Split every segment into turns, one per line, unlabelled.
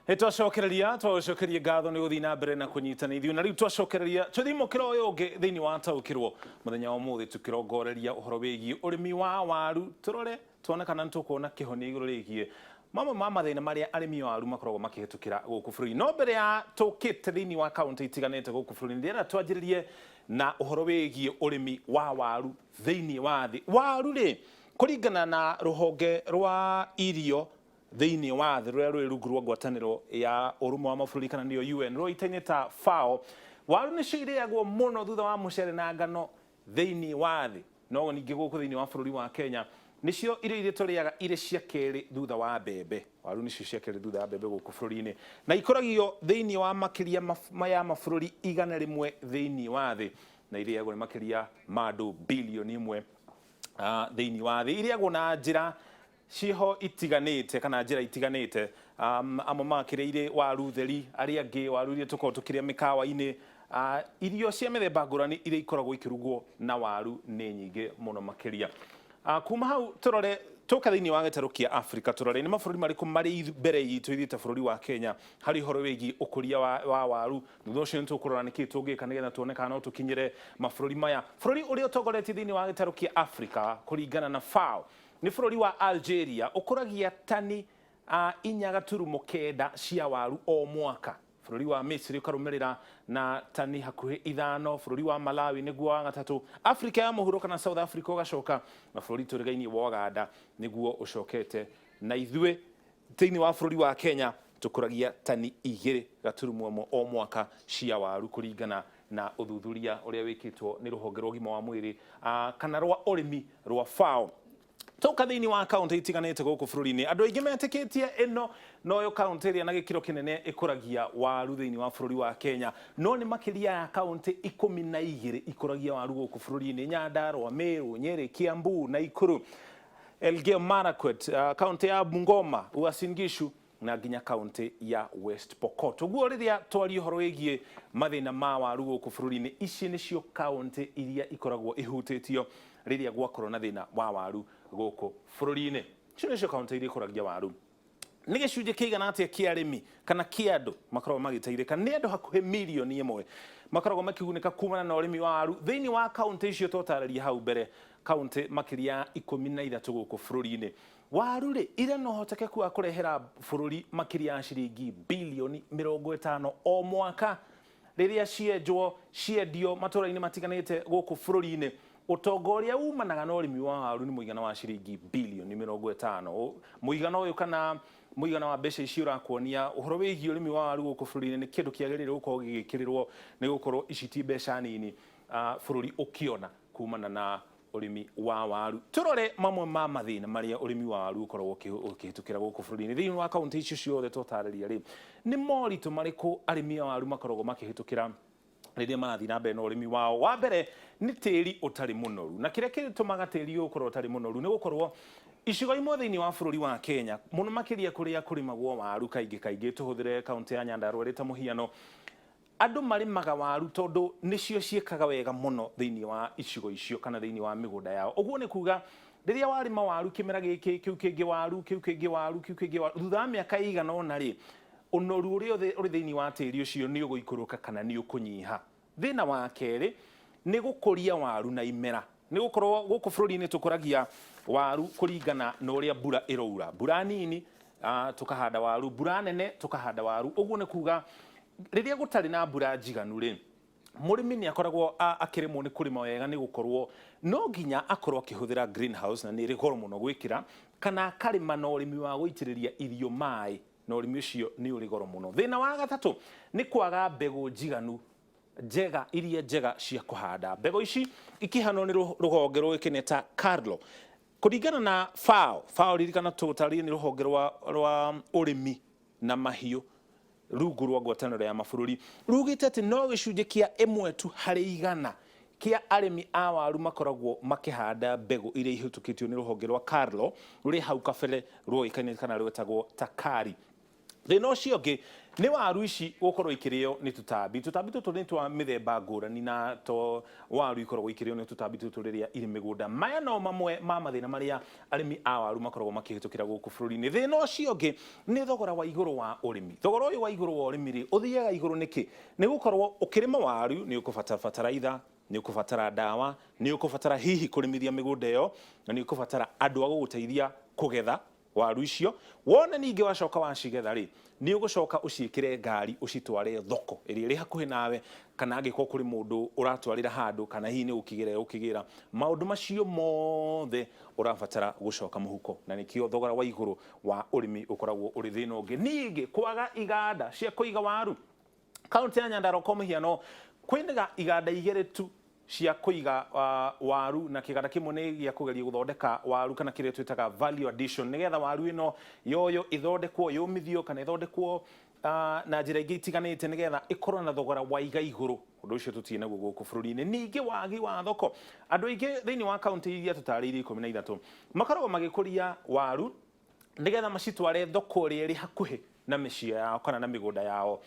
Nĩ twacokereria twagũcokeria ngatho nĩ gũthiĩ na mbere na kũnyitana ithuĩ na rĩu twacokereria tũthiĩ mũkĩra ũyũ ũngĩ thĩinĩ wa taũkĩrwo mũthenya wa ũmũthĩ tũkĩrongoreria ũhoro wĩgiĩ ũrĩmi wa waru tũrore tuone kana nĩ tũkuona kĩhonia igũrũ rĩgiĩ mamwe ma mathĩna marĩa arĩmi a waru makoragwo makĩhĩtũkĩra gũkũ bũrũri no mbere ya tũkĩte thĩinĩ wa kaũntĩ itiganĩte gũkũ bũrũri ndĩrenda twanjĩrĩrie na ũhoro wĩgiĩ ũrĩmi wa waru thĩinĩ wa thĩ waru rĩ kũringana na rũhonge rwa irio thĩinĩ wa thĩ rũrĩa rwĩ rungu rwa ngwatanĩro ya ũrũmwe wa mabũrũri kana nĩyo UN rũĩtaine ta FAO waru nĩcio irĩagwo mũno thutha wa mũcere na ngano thĩinĩ wa thĩ no ningĩ gũkũ thĩinĩ wa bũrũri wa Kenya nĩcio irio iria tũrĩaga irĩ cia kerĩ thutha wa mbembe waru nĩcio cia kerĩ thutha wa mbembe gũkũ bũrũri-inĩ na ikũragio thĩinĩ wa makĩria ya mabũrũri 100 thĩinĩ wa thĩ na irĩagwo nĩ makĩria ma andũ bilioni 1 thĩinĩ wa thĩ irĩagwo na njĩra ciho itiganĩte kana njĩra itiganĩte amwe makĩrĩa irĩ waru theri arĩa angĩ waru iria tũkoragwo tũkĩrĩa mĩkawa-inĩ irio cia mĩthemba ngũrani iria ikoragwo ikĩrugwo na waru nĩ nyingĩ mũno makĩria kuma hau tũrore tũke thĩinĩ wa gĩtarũ kĩa Afrika tũrore nĩ mabũrũri marĩkũ marĩ mbere itũ ithuĩ ta bũrũri wa Kenya harĩ ũhoro wĩgiĩ ũkũria wa waru thutha ũcio nĩ tũkũrora nĩkĩ tũngĩka nĩgetha tuone kana no tũkinyĩre mabũrũri maya bũrũri ũrĩa ũtongoretie thĩinĩ wa gĩtarũ kĩa Afrika kũringana na FAO nĩ bũrũri wa Algeria ũkũragia tani 4.9 cia waru o mwaka bũrũri wa Misri ũkarũmĩrĩra na tani hakuhĩ 5 bũrũri wa Malawi nĩguo wa gatatũ Afrika ya mũhuro kana South Africa ũgacoka na bũrũri tũrigainie wa Uganda nĩguo ũcokete na ithuĩ thĩinĩ wa bũrũri wa Kenya tũkũragia tani 2.1 o mwaka cia waru kũringana na ũthuthuria ũrĩa wĩkĩtwo nĩ rũhonge rwa ũgima wa mwĩrĩ kana rwa ũrĩmi rwa FAO Tũka thĩinĩ wa kaũntĩ itiganĩte gũkũ bũrũri-inĩ andũ aingĩ metĩkĩtie ĩno noyo kaũntĩ ĩrĩa na gĩkĩro kĩnene ĩkũragia waru thĩinĩ wa bũrũri wa Kenya no nĩ makĩria ya kaũntĩ 12 ikũragia waru gũkũ bũrũri-inĩ Nyandarua, Meru, Nyeri, Kiambu, Nakuru, Elgeyo Marakwet, kaũntĩ ya Bungoma, Uasin Gishu na nginya kaũntĩ ya West Pokot. Ũguo rĩrĩa twaria ũhoro wĩgiĩ mathĩna ma waru gũkũ bũrũri-inĩ, ici nĩcio kaũntĩ iria ikoragwo ihutĩtio rĩrĩa gwakorwo na thĩna wa waru gũkũ bũrũri-inĩ. Icio nĩcio kaũntĩ iria ikũragia waru. Nĩ gĩcunjĩ kĩigana atĩa kĩa arĩmi kana kĩa andũ makoragwo magĩteithĩka? Nĩ andũ hakuhĩ mirioni 1 makoragwo makĩgunĩka kumana na ũrĩmi wa waru thĩinĩ wa kaũntĩ icio twatarĩria hau mbere, kaũntĩ makĩria ya 13 gũkũ bũrũri-inĩ. Waru rĩ, irĩ na ũhotekeku wa kũrehera bũrũri makĩria ya ciringi bilioni 50 o mwaka rĩrĩa cienjwo ciendio matũra-inĩ matiganĩte gũkũ bũrũri-inĩ. Ũtonga ũrĩa umanaga na ũrĩmi wa waru nĩ mũigana wa ciringi bilioni 50. Mũigana ũyũ kana mũigana wa mbeca ici ũrakuonia ũhoro wĩgiĩ ũrĩmi wa waru gũkũ bũrũri-inĩ nĩ kĩndũ kĩagĩrĩire gũkorwo gĩgĩkĩrĩrwo nĩ gũkorwo ici ti mbeca nini bũrũri ũkĩona kumana na ũrĩmi wa waru. Tũrore mamwe ma mathĩna marĩa ũrĩmi wa waru ũkoragwo ũkĩhĩtũkĩra gũkũ bũrũri-inĩ. Thĩinĩ wa kaũntĩ icio ciothe twatarĩria rĩ, nĩ moritũ marĩkũ arĩmi a waru makoragwo makĩhĩtũkĩra rĩrĩa marathiĩ na mbere na ũrĩmi wao? Wa mbere nĩ tĩri ũtarĩ mũnoru, na kĩrĩa gĩtũmaga tĩri ũyũ ũkorwo ũtarĩ mũnoru nĩ gũkorwo icigo imwe thĩinĩ wa bũrũri wa Kenya, mũno makĩria kũrĩa kũrĩmagwo waru kaingĩ kaingĩ, tũhũthĩre kaũntĩ ya Nyandarua ĩrĩ ta mũhiano, andũ marĩmaga waru tondũ nĩcio ciĩkaga wega mũno thĩinĩ wa icigo icio kana thĩinĩ wa mĩgũnda yao. Ũguo nĩ kuga rĩrĩa warĩma waru kĩmera gĩkĩ, kĩu kĩngĩ waru, kĩu kĩngĩ waru, kĩu kĩngĩ waru, thutha wa mĩaka ĩigana ũna rĩ, ũnoru ũrĩa ũrĩ thĩinĩ wa tĩri ũcio nĩ ũgũikũrũka kana nĩ ũkũnyiha. Thĩna wa kerĩ nĩ gũkũria waru na imera. Nĩ gũkorwo gũkũ bũrũri-inĩ tũkũragia waru kũringana na ũrĩa mbura ĩroura. Mbura nini tũkahanda waru, mbura nene tũkahanda waru. Ũguo nĩ kuga rĩrĩa gũtarĩ na mbura njiganu rĩ, mũrĩmi nĩ akoragwo akĩremwo nĩ kũrĩma wega nĩ gũkorwo no nginya akorwo akĩhũthĩra greenhouse na nĩ ĩrĩ goro mũno gwĩkĩra, kana akarĩma na ũrĩmi wa gũitĩrĩria irio maĩ na ũrĩmi ũcio nĩ ũrĩ goro mũno. Thĩna wa gatatũ nĩ kwaga mbegũ njiganu njega iria njega cia kũhanda. Mbegũ ici ikĩhanwo nĩ rũhonge rũĩkaine ta Carlo. Kũringana na FAO, FAO ririkana tũtarĩrie nĩ rũhonge rwa ũrĩmi na mahiũ rungu rwa ngwatanĩro ya mabũrũri, rugĩte atĩ no gĩcunjĩ kĩa 1 tu harĩ 100 kĩa arĩmi a waru makoragwo makĩhanda mbegũ iria ihĩtũkĩtio nĩ rũhonge rwa Carlo rũrĩa hau kabere rwoĩkaine kana rwetagwo Takari. Thĩna ũcio ũngĩ nĩ waru ici gũkorwo ikĩrĩo nĩ tũtambi. Tũtambi tũtũ nĩ twa mĩthemba ngũrani na to waru ikoragwo ikĩrĩo nĩ tũtambi tũtũ rĩrĩa irĩ mĩgũnda. Maya no mamwe ma mathĩna marĩa arĩmi a waru makoragwo makĩhĩtũkĩra gũkũ bũrũri-inĩ. Thĩna ũcio ũngĩ nĩ thogora wa igũrũ wa ũrĩmi. Thogora ũyũ wa igũrũ wa ũrĩmi rĩ, ũthiaga igũrũ nĩkĩ? Nĩ gũkorwo ũkĩrĩma waru nĩ ũkũbatara bataraitha, nĩ ũkũbatara ndawa, nĩ ũkũbatara hihi kũrĩmithia mĩgũnda ĩyo, na nĩ ũkũbatara andũ a gũgũteithia kũgetha waru icio. Wona ningĩ wacoka wacigetha rĩ, nĩ ũgũcoka ũciĩkĩre ngari ũcitware thoko ĩrĩa ĩrĩ hakuhĩ nawe, kana angĩkorwo kũrĩ mũndũ ũratwarĩra handũ, kana hihi nĩ gũkĩgĩra ũkĩgĩra. Maũndũ macio mothe ũrabatara gũcoka mũhuko, na nĩkĩo thogora wa igũrũ wa ũrĩmi ũkoragwo ũrĩ thĩna ũngĩ. Ningĩ kwaga iganda cia kũiga waru. Kaunti ya Nyandarua kwa mũhiano kwĩna iganda igĩrĩ tu cia kũiga waru, na kĩganda kĩmwe nĩ gĩa kũgeria gũthondeka waru kana kĩrĩa twĩtaga value addition, nĩgetha waru ĩno yoyo ĩthondekwo, yũmithio kana ĩthondekwo na njĩra ingĩ itiganĩte, nĩgetha ĩkorwo na thogora wa iga igũrũ. Ũndũ ũcio tũtirĩ naguo gũkũ bũrũri-inĩ. Ningĩ wagi wa thoko, andũ aingĩ thĩinĩ wa kaunti iria tũtarĩirie 13 makoragwo magĩkũria waru nĩgetha macitware thoko ĩrĩa ĩrĩ hakuhĩ na mĩciĩ yao kana na mĩgũnda yao.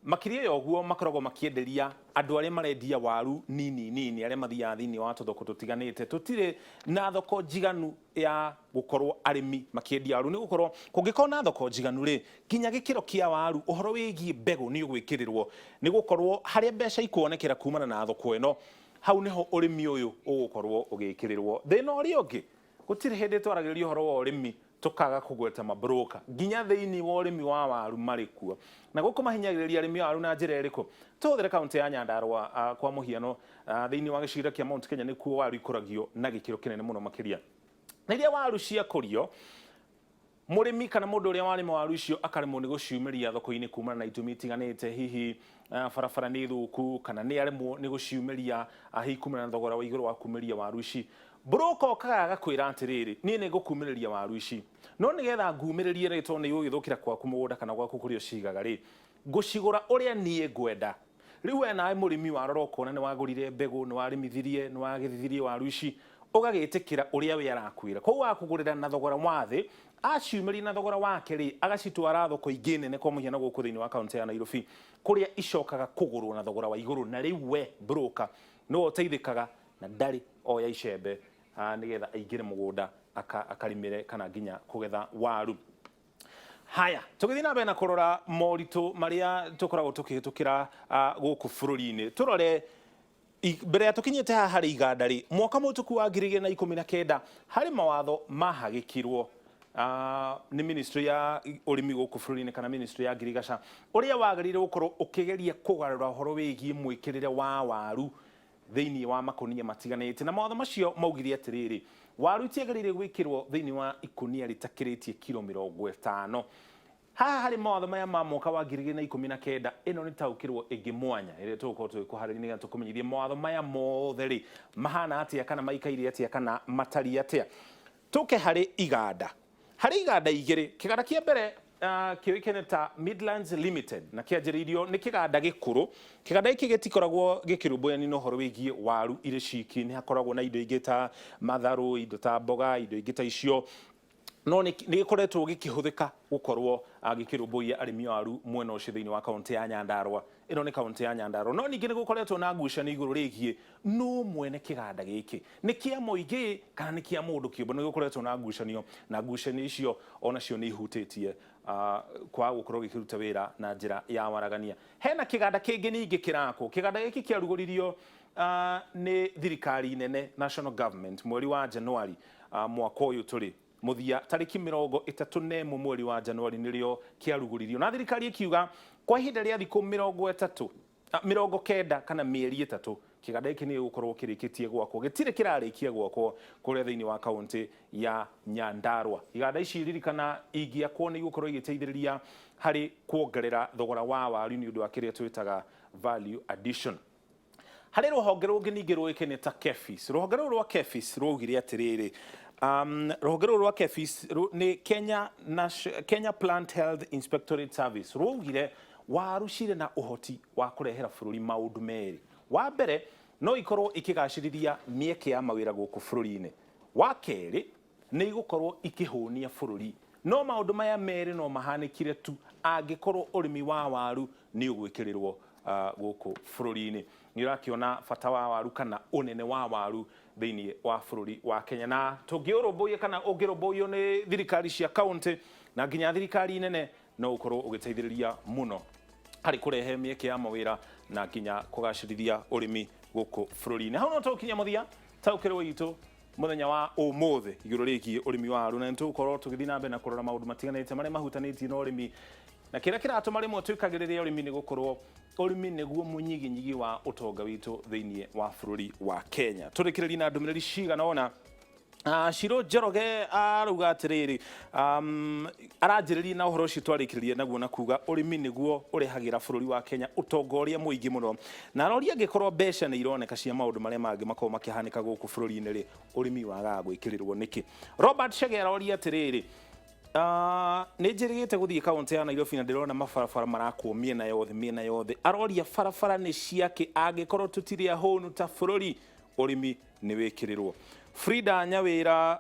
Makĩria ya ũguo makoragwo makĩenderia andũ arĩa marendia waru nini nini, arĩa mathiaga thĩinĩ wa tũthoko tũtiganĩte. Tũtirĩ na thoko njiganu ya gũkorwo arĩmi makĩendia waru, nĩ gũkorwo kũngĩkorwo na thoko njiganu rĩ, nginya gĩkĩro kĩa waru ũhoro wĩgiĩ mbegũ nĩ ũgwĩkĩrĩrwo, nĩ gũkorwo harĩa mbeca ikuonekera kumana na thoko ĩno, hau nĩho ũrĩmi ũyũ ũgũkorwo ũgĩkĩrĩrwo. Thĩna ũrĩa ũngĩ, gũtirĩ hĩndĩ twaragĩrĩria ũhoro wa ũrĩmi tũkaga kũgweta mabroka, nginya thĩinĩ wa ũrĩmi wa waru marĩ kuo. Na gũkũ mahinyagĩrĩria arĩmi a waru na njĩra ĩrĩkũ? Tũhũthĩre kaunti ya Nyandarua kwa mũhiano, thĩinĩ wa gĩcigĩrĩra kĩa Mount Kenya nĩkuo waru ikũragio na gĩkĩro kĩnene mũno makĩria. Rĩrĩa waru ciakũrio, mũrĩmi kana mũndũ ũrĩa warĩma waru icio akaremwo nĩ gũciumĩria thoko-inĩ kumana na itũmi itiganĩte, hihi barabara nĩ thũku, kana nĩ aremwo nĩ gũciumĩria hihi kumana na thogora wa igũrũ wa kumĩria waru ici. Broka okaga agakwĩra atĩrĩrĩ, niĩ nĩ ngũkumĩrĩria waru ici, no nĩgetha ngumĩrĩrie rĩ, tondũ nĩ igũgĩthũkĩra kwaku mũgũnda kana gwaku kũrĩa ũcigaga rĩ, ngũcigũra ũrĩa niĩ ngwenda. Rĩu we nawe mũrĩmi warora ũkona nĩ wagũrire mbegũ, nĩ warĩmithirie, nĩ wagethithirie waru ici, ũgagĩtĩkĩra ũrĩa we arakwĩra. Koguo akũgũrĩra na thogora wa thĩ, aciumĩria na thogora wake rĩ, agacitwara thoko ingĩ nene kwa mũhiano gũkũ thĩinĩ wa kaunti ya Nairobi, kũrĩa icokaga kũgũrwo na thogora wa igũrũ, na rĩu we broker nĩwe ũteithĩkaga na ndarĩ oya icembe nĩgetha aingĩre mũgũnda akarimĩre kana nginya kũgetha waru. Haya, tũgĩthiĩ na mbere na kũrora moritũ marĩa tũkoragwo tũkĩhĩtũkĩra gũkũ bũrũri-inĩ, tũrore mbere ya tũkinyĩte haha harĩ iganda rĩ, mwaka mũhĩtũku wa 2019 harĩ mawatho mahagĩkirwo nĩ ministry ya ũrĩmi gũkũ bũrũri-inĩ kana ministry ya ngirigaca, ũrĩa wagĩrĩire gũkorwo ũkĩgeria kũgarũra ũhoro wĩgiĩ mwĩkĩrĩre wa waru thĩinĩ wa makũnia matiganĩte. Na mawatho macio maugire atĩrĩrĩ, waru itiagĩrĩire gwĩkĩrwo thĩinĩ wa ikũnia rĩtakĩrĩtie kiro 50. Haha harĩ mawatho maya ma mwaka wa 2019, ĩno nĩ taũkĩrwo ĩngĩ mwanya ĩrĩa tũgũkorwo tũgĩkũharĩria nĩgetha tũkũmenyithie mawatho maya mothe rĩ mahana atĩa, kana maikaire atĩa, kana matariĩ atĩa. Tũke harĩ iganda. Harĩ iganda igĩrĩ, kĩganda kĩa mbere kĩũĩkaine ta Midlands Limited na kĩanjĩrĩirio nĩ kĩganda gĩkũrũ. Kĩganda gĩkĩ gĩtikoragwo gĩkĩrũmbũyania na ũhoro wĩgiĩ waru irĩ ciki, nĩ hakoragwo na indo ingĩ ta matharũ, indo ta mboga, indo ingĩ ta icio, no nĩ gĩkoretwo gĩkĩhũthĩka gũkorwo gĩkĩrũmbũiya arĩmi a waru mwena ũcio thĩinĩ wa kaunti ya Nyandarua. Ĩno nĩ kaunti ya Nyandarua. No ningĩ nĩ gũkoretwo na ngucanio igũrũ rĩgiĩ nũ mwene kĩganda gĩkĩ, nĩ kĩa mũingĩ kana nĩ kĩa mũndũ kĩũmbe. Nĩ gũkoretwo na ngucanio, na ngucanio icio onacio nĩ ihutĩtie kwaga gũkorwo gĩkĩruta wĩra na njĩra ya waragania. Hena kĩganda kĩngĩ ningĩ kĩrakwo. Kĩganda gĩkĩ kĩarugũririo nĩ thirikari nene, national government, mweri wa Januari mwaka ũyũ tũrĩ mũthia, tarĩki 31 mweri wa Januari nĩrĩo kĩarugũririo, na thirikari ĩkiuga kwa ihinda rĩa thikũ 30, 90 kana mĩeri 3, kĩganda gĩkĩ nĩ gĩgũkorwo kĩrĩkĩtie gwakwo. Gĩtirĩ kĩrarĩkia gwakwo kũrĩa thĩinĩ wa kaunti ya Nyandarua. Iganda ici ririkana ingĩakwo nĩ igũkorwo igĩteithĩrĩria harĩ kuongerera thogora wa waru nĩ ũndũ wa kĩrĩa twĩtaga value addition. Harĩ rũhonge rũngĩ ningĩ rũĩkaine ta KEPHIS. Rũhonge rũrũ rwa KEPHIS rwaugire atĩrĩrĩ, rũhonge rũrũ rwa KEPHIS nĩ Kenya Plant Health Inspectorate Service, rwaugire waru cirĩ na ũhoti wa kũrehera bũrũri maũndũ merĩ. Wa mbere, no ikorwo ikĩgacĩrithia mĩeke ya mawĩra gũkũ bũrũri-inĩ. Wa kerĩ, nĩ igũkorwo ikĩhũnia bũrũri No maũndũ maya merĩ no mahanĩkire tu angĩkorwo ũrĩmi wa waru nĩ ũgwĩkĩrĩrwo gũkũ bũrũri-inĩ. Nĩ ũrakĩona bata wa waru kana ũnene wa waru thĩinĩ wa bũrũri wa Kenya, na tũngĩũrũmbũiya kana ũngĩrũmbũiyo nĩ thirikari cia kaunti na nginya thirikari nene, no ũkorwo ũgĩteithĩrĩria mũno harĩ kũrehe mĩeke ya mawĩra na nginya kũgacĩrithia ũrĩmi gũkũ bũrũri-inĩ. Hau no tũkinya mũthia taũkĩrwo itũ mũthenya wa ũmũthĩ igũrũ rĩgiĩ ũrĩmi wa waru, na nĩtũgũkorwo tũgĩthiĩ na mbere na kũrora maũndũ matiganĩte marĩa mahutanĩtie na ũrĩmi, na kĩrĩa kĩratũma rĩmwe twĩkagĩrĩre ũrĩmi nĩ gũkorwo ũrĩmi nĩguo mũnyiginyigi wa ũtonga witũ thĩinĩ wa bũrũri wa Kenya. Tũrĩkĩrĩrie na ndũmĩrĩri cigana ũna. Shiro Njoroge arauga atĩrĩrĩ, aranjĩrĩria na ũhoro ũcio twarĩkĩrĩria naguo na kuga ũrĩmi nĩguo ũrehagĩra bũrũri wa Kenya ũtonga ũrĩa mũingĩ mũno, na aroria angĩkorwo mbeca nĩ ironeka cia maũndũ marĩa mangĩ makoragwo makĩhanĩka gũkũ bũrũri-inĩ rĩ, ũrĩmi wagaga gwĩkĩrĩrwo nĩkĩ? Robert Chege aroria atĩrĩrĩ, nĩ njĩrĩgĩte gũthiĩ kaunti ya Nairobi na ndĩrona mabarabara marakwo mĩena yothe mĩena yothe. Aroria barabara nĩ ciakĩ angĩkorwo tũtirĩ ahũnu ta bũrũri, ũrĩmi nĩ wĩkĩrĩrwo. Frida Nyawĩra,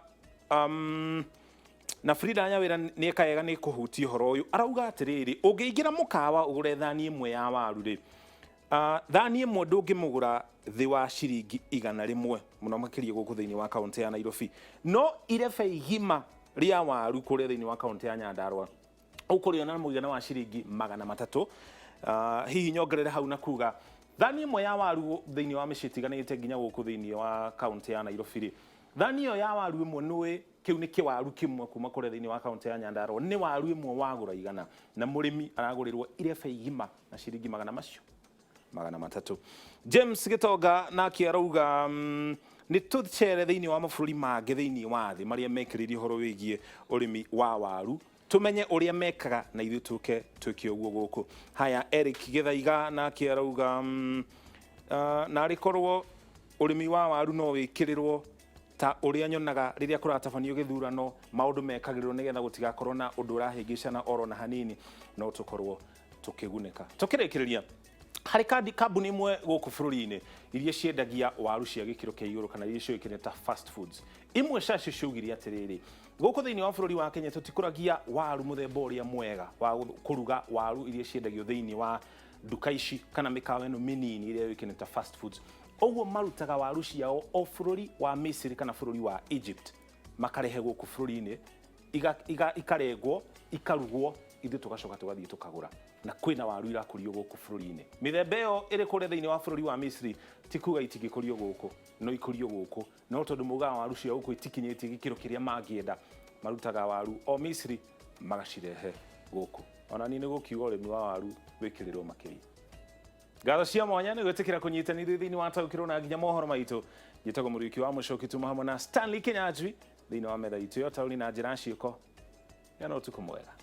na Frida Nyawĩra nĩ eka wega nĩ kũhutia ũhoro ũyũ. Arauga atĩrĩrĩ, ũngĩingĩra mũkawa ũgũre thani ĩmwe ya waru rĩ, thani ĩmwe ndũngĩmũgũra thĩ wa ciringi 100 mũno makĩria gũkũ thĩinĩ wa kaunti ya Nairobi, no irebe igima rĩa waru kũrĩa thĩinĩ wa kaunti ya Nyandarua ũkũrĩona na mũigana wa ciringi 300. Hihi nyongerere hau na kuga thani ĩmwe ya waru thĩinĩ wa mĩciĩ ĩtiganĩte nginya gũkũ thĩinĩ wa kaunti ya Nairobi rĩ, thani ĩyo ya waru ĩmwe nĩũĩ kĩu nĩ kĩwaru kĩmwe kuma kũrĩa thĩinĩ wa kaunti ya Nyandarua, nĩ waru ĩmwe wagũra 100, na mũrĩmi aragũrĩrwo irebe igima na ciringi magana macio 300. James Gĩtonga nake arauga nĩ tũcere thĩinĩ wa mabũrũri mangĩ thĩinĩ wa thĩ marĩa mekĩrĩirie ũhoro wĩgiĩ ũrĩmi wa waru, tũmenye ũrĩa mekaga na ithuĩ tũke twĩke ũguo gũkũ. Haya, Eric Gĩthaiga nake arauga narĩ korwo ũrĩmi wa waru no wĩkĩrĩrwo ta ũrĩa nyonaga rĩrĩa kũratabanio gĩthurano, maũndũ mekagĩrĩrwo nĩgetha gũtigakorwo na ũndũ ũrahĩngĩcana oro na hanini, no tũkorwo tũkĩgunĩka. Tũkĩrĩkĩrĩria harĩ kambuni ĩmwe gũkũ bũrũri-inĩ iria ciendagia waru cia gĩkĩro kĩa igũrũ kana iria ciũĩkaine ta fast foods, imwe ciacio ciaugire atĩrĩrĩ, gũkũ thĩinĩ wa bũrũri wa Kenya tũtikũragia waru mũthemba ũrĩa mwega wa kũruga waru iria ciendagio thĩinĩ wa nduka ici kana mĩkawa ĩno mĩnini ĩrĩa yũĩkaine ta fast foods. Ũguo marutaga waru ciao o bũrũri wa Misiri kana bũrũri wa Egypt, makarehe gũkũ bũrũri-inĩ, ikarengwo, ikarugwo, ithuĩ tũgacoka tũgathiĩ tũkagũra. Na kwĩna waru irakũrio gũkũ bũrũri-inĩ. Mĩthemba ĩyo ĩrĩ kũrĩa thĩinĩ wa bũrũri wa Misiri ti kuga itingĩkũrio gũkũ, no ikũrio gũkũ, no tondũ maugaga waru cia gũkũ itikinyĩtie gĩkĩro kĩrĩa mangĩenda, marutaga waru o Misiri magacirehe gũkũ. Ona niĩ nĩ gũkiuga ũrĩmi wa waru wĩkĩrĩrwo makĩria. Ngatho cia mwanya nĩ gwĩtĩkĩra kũnyitanĩra thĩinĩ wa taũkĩrwo na nginya mohoro maitũ. Njĩtagwo Mũriũki wa Mũcoki, tuma hamwe na Stanley Kinyanjui thĩinĩ wa metha itũ ya taũni na njĩra ciĩko. Gĩa na ũtukũ mwega.